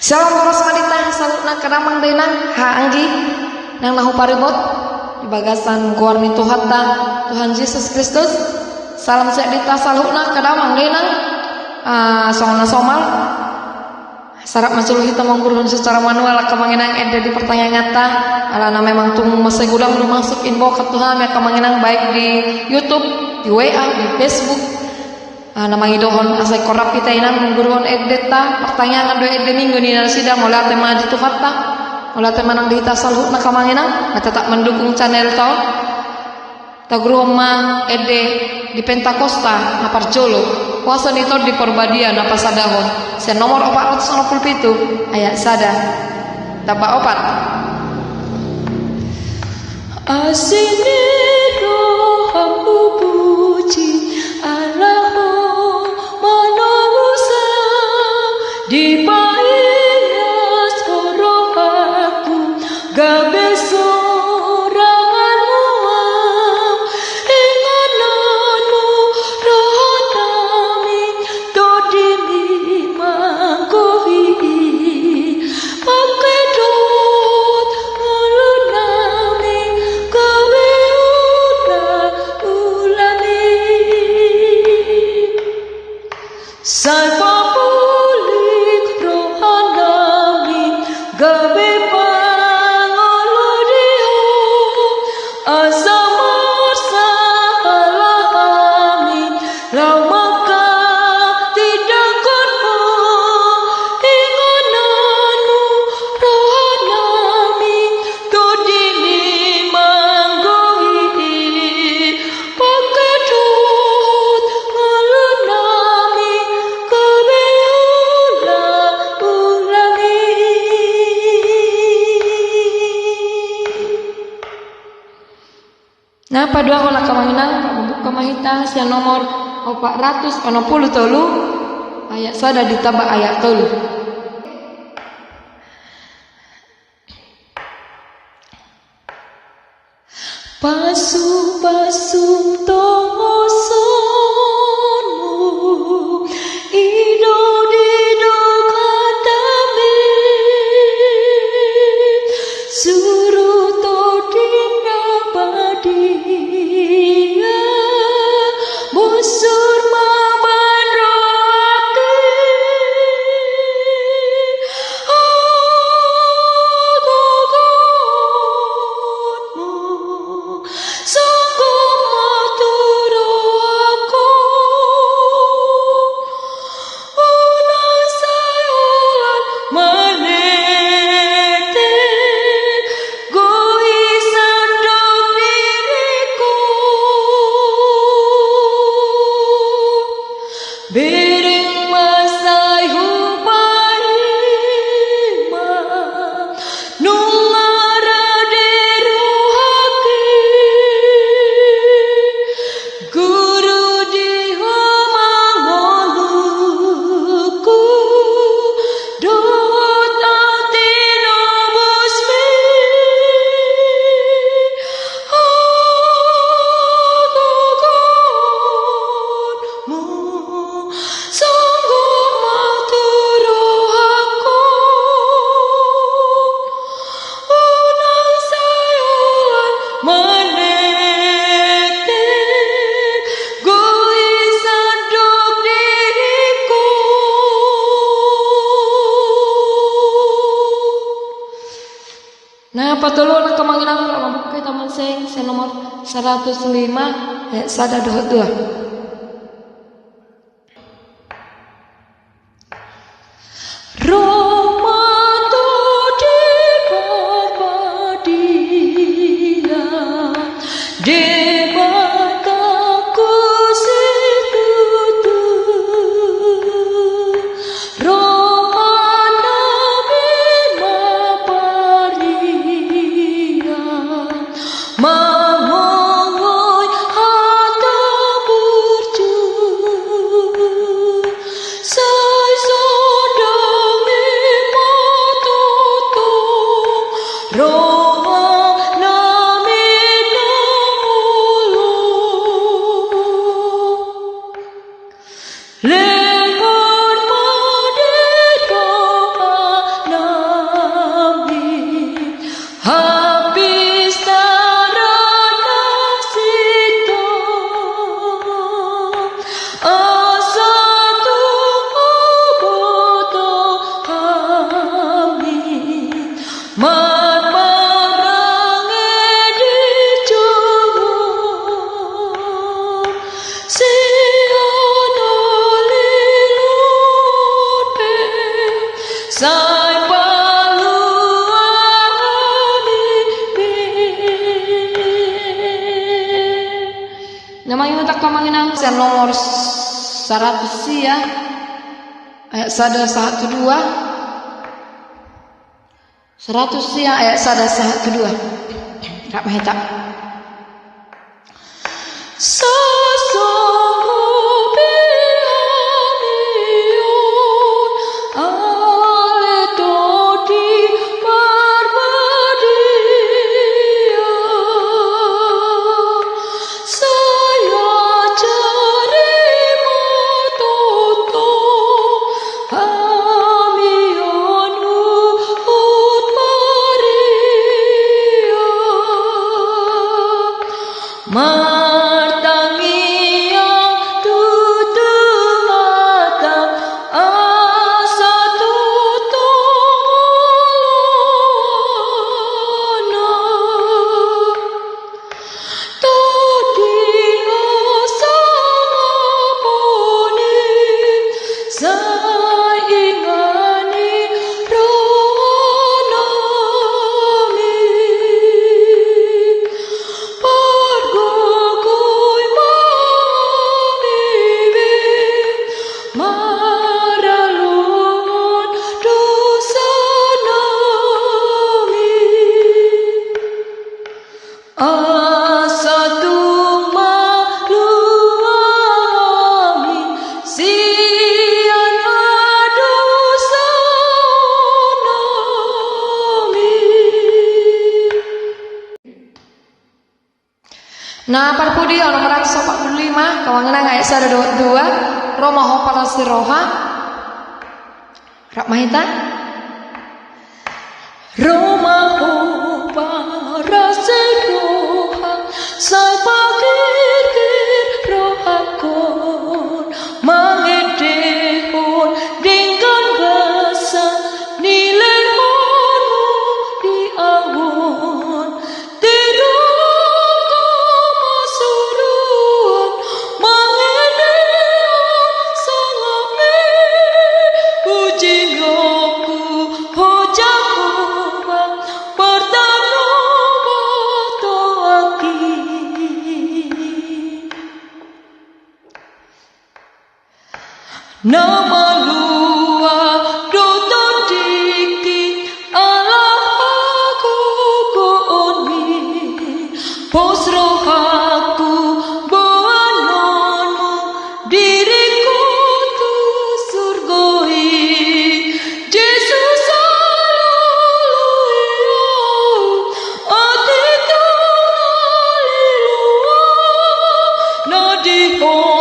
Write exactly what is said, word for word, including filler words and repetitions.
Salam horas ma di hita saluhutna angka damang dainang, haha anggi nang na huparibot di bagasan goar ni Tuhanta, Tuhan Jesus Kristus. Salam sehat di hita saluhutna angka damang dainang. Ah, songon na somal, sai rap ma jolo hita manguhurhon secara manual angka amang inang ende di partangianganta, alana memang tung mansai godang do masuk inbox tu hami angka amang inang, baik di YouTube, di W A, di Facebook. Ah, na mangidohon asa ingkon rap hita inang manguhurhon endenta, partangiangan do ende Minggu ni nasida, mauliate ma di Tuhanta, mauliate ma nang di hita saluhutna angka amang inang na tetap mandukung channelta on. Taguruhon ma ende di Pentakosta na parjolo, huaso ni Tondi Parbadia na pasadahon, sian nomor opat ratus onom pulu pitu, ayat sada. Tamba opat. Asi ni roham hupuji, ala Ho manobus au, dipaingas Ho rohangku, gabe soranganmu au. Inganan roha nami, tondimi manggohi i, pangke dohot ngolu nami gabe ulaula ni. Sai papulik roha nami gabe pangolu di Ho, asa marsahala hami laho manghatindanghon Ho. Ingananmu roha nami, tondimi manggohi i, pangke dohot ngolu nami gabe ulaula ni. Na paduahon angka amang inang, mambuka ma hita sian nomor opat ratus onom pulu tolu, ayat sada ditamba ayat tolu. Pasu-pasu tongosonmu, ido-ido hatami, suru Tondi na badia, busur ma bahen rohangki, hagogoonmu. Songgop ma tu rohangku, unang sai holan manetek, goi sandok diringku. Bereng ma sai hupaima, nunga rade rohangki, guru di Ho ma ngolungku, dohot au tinobusmi, hagogoonmu. Songgop ma tu rohangku, unang sai holan manetek, goi sandok diringku. Na patoluhon angka amang inang, mambuka hita ma sian nomor saratus lima, ayat sada dohot dua. Ro ma Tondi Parbadia, Debata Kositutu, roha nami ma paria, mangoloi hatamu. Marparange di jolo sian haliluon pe sai paluahon i be. Na mangihut angka amang inang sian nomor saratus sia, ayat sada sahat tu dua. Saratus sia ayat sada sahat tu dua. Rap ma hita. Sasonggopi hami on ale Tondi Parbadia. Sai ajari ma tongtong hami on huhut Maria. Martangiang tu Debata asa tongtong oloana. Tondi hasangapon i sai inganan ni rohanami. Pargogoi ma hami be maralohon dosanami. Asa tung malua hami sian hadosanami. Na parpudi, nomor saratus opat pulu lima, angka amang inang, ayat sada dohot dua, ro ma ho palas ni roha. Rap ma hita. Ro ma ho palas ni roha, sai pagirgir rohangkon, mangendehon denggan basa ni lehonmu di ahu on. Tiruonku ma suruon, mangendehon sangap ni pujionku, ho Jahowa, partanobatoanki. Na malua do tondingki ala hagogoonmi, pos rohangku boanonmu diringku tu surgo i. Jesus, haleluya, atik tu haliluon na di ho